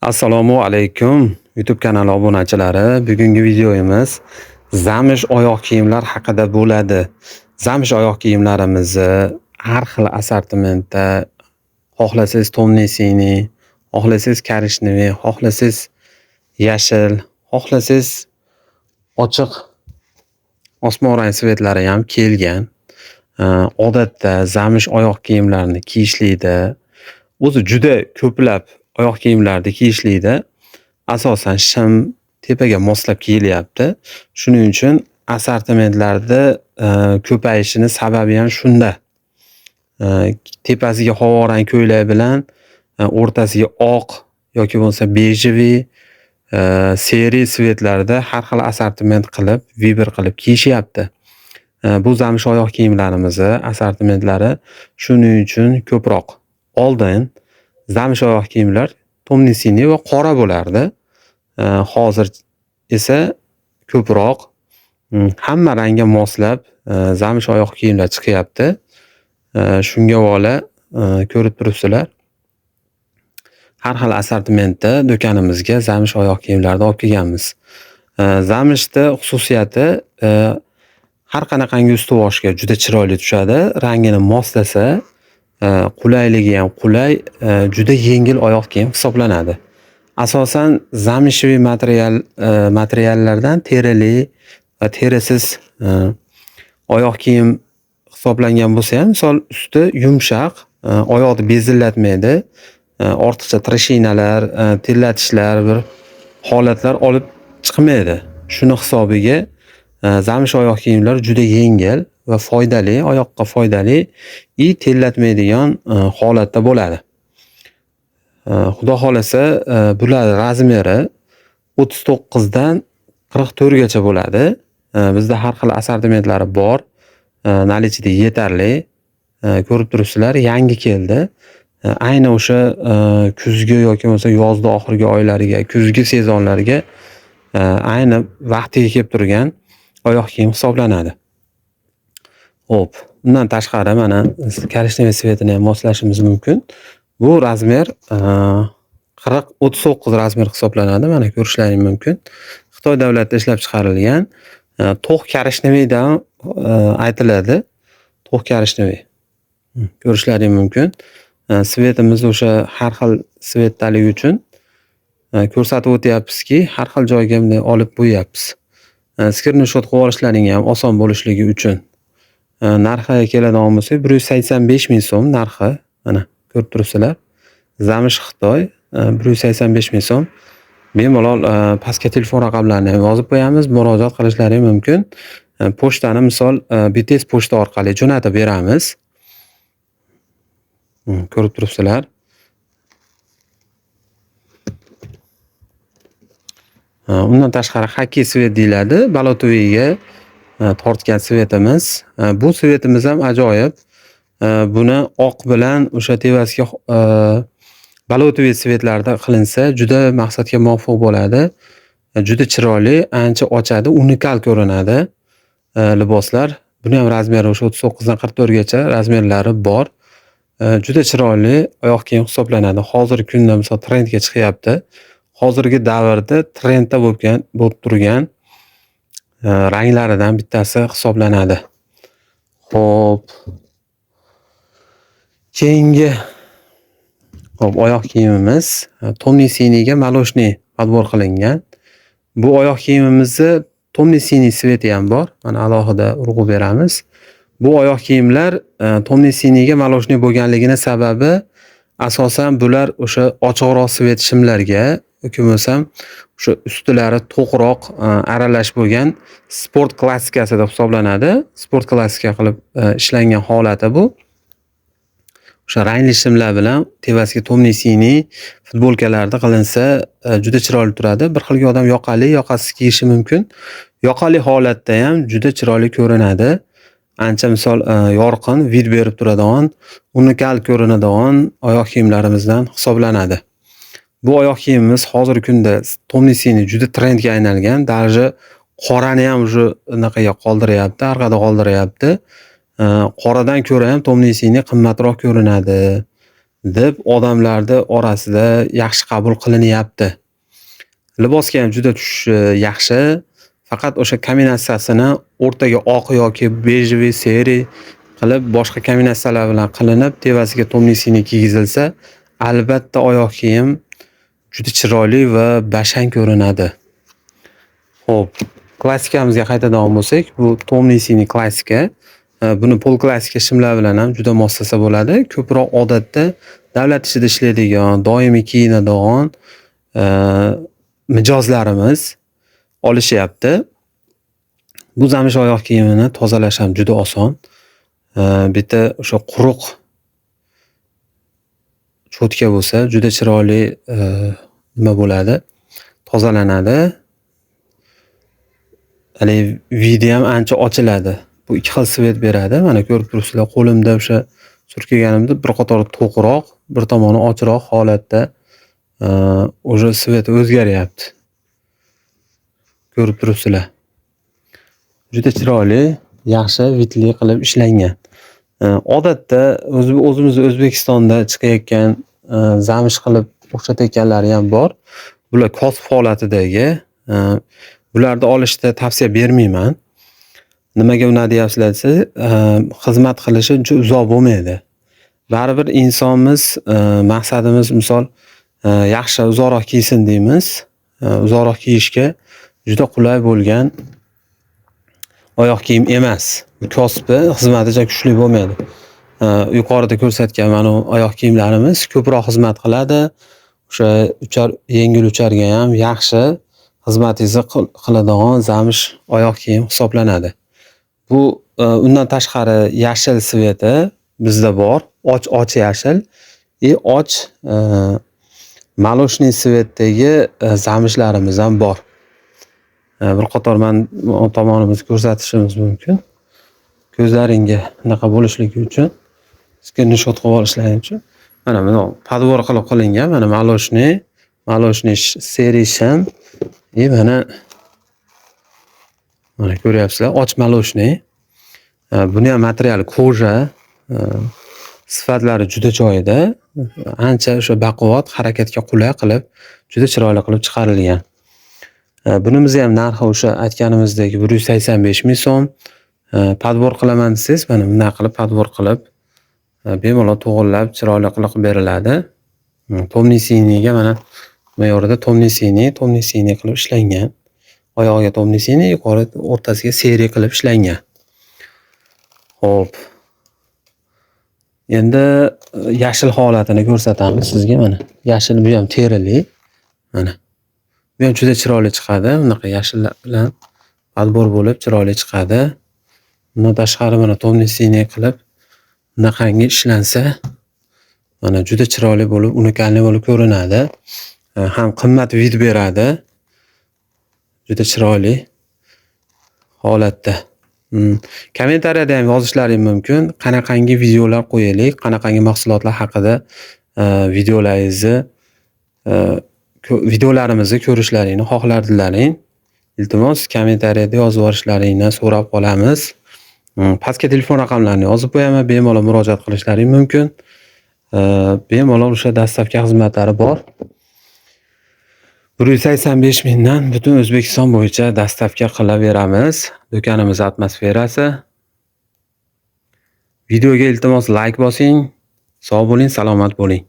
Assalomu alaykum, YouTube kanali obunachilari. Bugungi videomiz zamish oyoq kiyimlar haqida bo'ladi. Zamish oyoq kiyimlarimizni har xil assortimentda, xohlasangiz томный синий, xohlasangiz коричневый, xohlasangiz yashil, xohlasangiz ochiq osmon rang цвет lari ham kelgan. Odatda zamish oyoq kiyimlarni kiyishlikda o'zi juda ko'plab oyoq kiyimlarni kiyishlikda asosan shim tepaga moslab kiyilyapti. Shuning uchun assortimentlarda ko'payishini sababi ham shunda. Tepasiga havorang ko'ylak bilan o'rtasiga oq yoki bo'lmasa бежевый, серый цвет larda har xil assortiment qilib, выбор qilib kiyishyapti. Bu zamish oyoq kiyimlarimizni assortimentlari shuning uchun ko'proq. Oldin zamish oyoq kiyimlar томный синий va qora bo'lardi. Hozir esa ko'proq hamma rangga moslab zamish oyoq kiyimlar chiqyapti. Shunga bola ko'rib turibsizlar. Har xil assortimentda do'konimizga zamish oyoq kiyimlarni olib kelganmiz. Zamishni xususiyati har qanaqangi usti-boshga juda chiroyli tushadi. Rangini moslasa, qulayligi ham qulay, juda yengil oyoq kiyim hisoblanadi. Asosan замшевый materiallardan terili va terisiz oyoq kiyim hisoblangan bo'lsa ham, misol, usti yumshaq, oyoqni bezillatmaydi. Ortiqcha трещина lar, terlatishlar, bir holatlar olib chiqmaydi. Shuni hisobiga zamish oyoq kiyimlar juda yengil va foydali, oyoqqa foydali и terlatmaydigan holatda bo'ladi. Xudo xohlasa, bular размер i 39 dan 44 gacha bo'ladi. Bizda har xil assortimentlari bor. Наличие da yetarli. Ko'rib turibsizlar, yangi keldi. Ayni o'sha kuzgi yoki bo'lmasa yozni oxirgi oylariga, kuzgi sezonlarga ayni vaqtiga kelib turgan oyoq kiyim hisoblanadi. Xo'p, undan tashqari, mana, коричневый цвет ini ham moslashimiz mumkin. Bu размер 40, 39 размер hisoblanadi. Mana, ko'rishlaring mumkin. Xitoy davlatida ishlab chiqarilgan to'q коричневый dan aytiladi. To'q коричневый. Ko'rishlaring mumkin. Цвет imiz o'sha har xil цвет daligi uchun ko'rsatib o'tyapmizki, har xil joyga bunday olib qo'yyapmiz. Skrinshot qilib olishlaring ham oson bo'lishligi uchun. Narxiga keladigan bo'lsak, 185 000 so'm narxi. Mana, ko'rib turibsizlar. Zamish Xitoy, 185 000 so'm. Bemalol pastga telefon raqamlarini ham yozib qo'yamiz, murojaat qilishlari mumkin. Pochtani, misol, BTS pochta orqali jo'natib beramiz. Ko'rib turibsizlar. Undan tashqari, xaki цвет deyiladi. Болотовый ga tortgan цвет imiz. Bu цвет imiz ham ajoyib. Buni oq bilan o'sha tepasiga болотовый цвет larda qilinsa, juda maqsadga muvofiq bo'ladi. Juda chiroyli, ancha ochadi, unikal ko'rinadi liboslar. Buni ham размер i o'sha 39 dan 44 gacha размер lari bor. Juda chiroyli oyoq kiyim hisoblanadi. Hozirgi kunda, misol, trendga chiqyapti. Hozirgi davrda trendda bo'lib turgan ranglaridan bittasi hisoblanadi. Xo'p. Keyingi, xo'p, oyoq kiyimimiz томный синий ga молочный подбор qilingan. Bu oyoq kiyimimizni томный синий цвет i ham bor. Mana, alohida urg'u beramiz. Bu oyoq kiyimlar томный синий ga молочный bo'lganligini sababi asosan bular o'sha ochiqroq цвет shimlarga yoki bo'lmasam o'sha ustilari to'qroq, aralash bo'lgan sport klassikasi deb hisoblanadi. Sport klassika qilib ishlangan holati bu. O'sha rangli shimlar bilan tepasiga томный синий futbolkalarda qilinsa, juda chiroyli turadi. Bir xilga odam yoqali, yoqasiz kiyishi mumkin. Yoqali holatda ham juda chiroyli ko'rinadi. Ancha, misol, yorqin вид berib turadigan, unikal ko'rinadigan oyoq kiyimlarimizdan hisoblanadi. Bu oyoq kiyimimiz hozirgi kunda томный синий juda trendga aylangan. Даже qorani ham уже anaqaga qoldiryapti, orqada qoldiryapti. Qoradan ko'ra ham томный синий qimmatroq ko'rinadi deb odamlarni orasida yaxshi qabul qilinyapti. Libosga ham juda tushishi yaxshi. Faqat o'sha kombinatsiyasini o'rtaga oq yoki бежевый, серый qilib boshqa kombinatsiyalar bilan qilinib, tepasiga темный синий kiygizilsa, albatta oyoq kiyim juda chiroyli va bashang ko'rinadi. Xo'p, klassikamizga qaytadigan bo'lsak, bu темный синий klassika. Buni пол klassika shimlar bilan ham juda moslasa bo'ladi. Ko'proq odatda davlat ishida ishlaydigan, doimiy kiyinadigan mijozlarimiz olishyapti. Bu zamsh oyoq kiyimini tozalash ham juda oson. Bitta o'sha quruq cho'tka bo'lsa, juda chiroyli nima bo'ladi, tozalanadi. Haligi вид i ham ancha ochiladi. Bu ikki xil цвет beradi. Mana ko'rib turibsizlar, qo'limda o'sha surkaganimda bir qatori to'qroq, bir tomoni ochroq holatda уже цвет i o'zgaryapti. Ko'rib turibsizlar. Juda chiroyli, yaxshi вид li qilib ishlangan. Odatda o'zimizni O'zbekistonda chiqayotgan zamsh qilib o'xshatayotganlari ham bor. Bular kosib holatidagi. Bularni olishda tavsiya bermayman. Nimaga unaqa deyapsizlar desa, xizmat qilishi uncha uzoq bo'lmaydi. Baribir insonmiz, maqsadimiz misol yaxshi uzoqroq kiysin deymiz. Uzoqroq kiyishga juda qulay bo'lgan oyoq kiyim emas. Kosbi xizmati juda kuchli bo'lmaydi. Yuqorida ko'rsatgan mana bu oyoq kiyimlarimiz ko'proq xizmat qiladi. O'sha uchar, yengil ucharga ham yaxshi xizmatingizni qiladigan zamsh oyoq kiyim hisoblanadi. Bu undan tashqari yashil цвет i bizda bor. Och yashil и och молочный цвет dagi zamshlarimiz ham bor. Bir qator man tomonimizni ko'rsatishimiz mumkin. Ko'zlaringga unaqa bo'lishligi uchun, skrinshot qilib olishlaring uchun. Mana buni подбор qilib qilingan. Mana молочный, молочный серый shim и mana ko'ryapsizlar, och молочный. Buni ham materiali кожа, sifatlari juda joyida. Ancha o'sha baquvvat, harakatga qulay qilib, juda chiroyli qilib chiqarilgan. Bunimizni ham narxi o'sha aytganimizdek 185 ming so'm. Подбор qilaman desangiz, mana bunday qilib подбор qilib, bemalol to'g'irlab, chiroyli qilib beriladi. Темный синий ga mana me'yorida темный синий, темный синий qilib ishlangan. Oyog'iga темный синий, yuqori o'rtasiga серый qilib ishlangan. Xo'p. Endi yashil holatini ko'rsatamiz sizga mana. Yashil, bu ham terili. Mana. Bu ham juda chiroyli chiqadi. Bunaqa yashillar bilan подбор bo'lib chiroyli chiqadi. Bundan tashqari mana темный синий qilib bunaqangi ishlansa, mana juda chiroyli bo'lib, уникальный bo'lib ko'rinadi. Ham qimmat вид beradi. Juda chiroyli holatda. Kommentariyada ham yozishlaring mumkin. Qanaqangi videolar qo'yaylik, qanaqangi mahsulotlar haqida videolaringizni videolarimizni ko'rishlaringni xohlardilaring. Iltimos, kommentariyada yozib yuborishlaringni so'rab qolamiz. Pastga telefon raqamlarini yozib qo'yaman, bemalol murojaat qilishlaring mumkin. Bemalol o'sha доставка xizmatlari bor. 185 mingdan butun O'zbekiston bo'yicha доставка qilaveramiz. Do'konimiz atmosferasi. Videoga iltimos layk bosing. Sog' bo'ling, salomat bo'ling.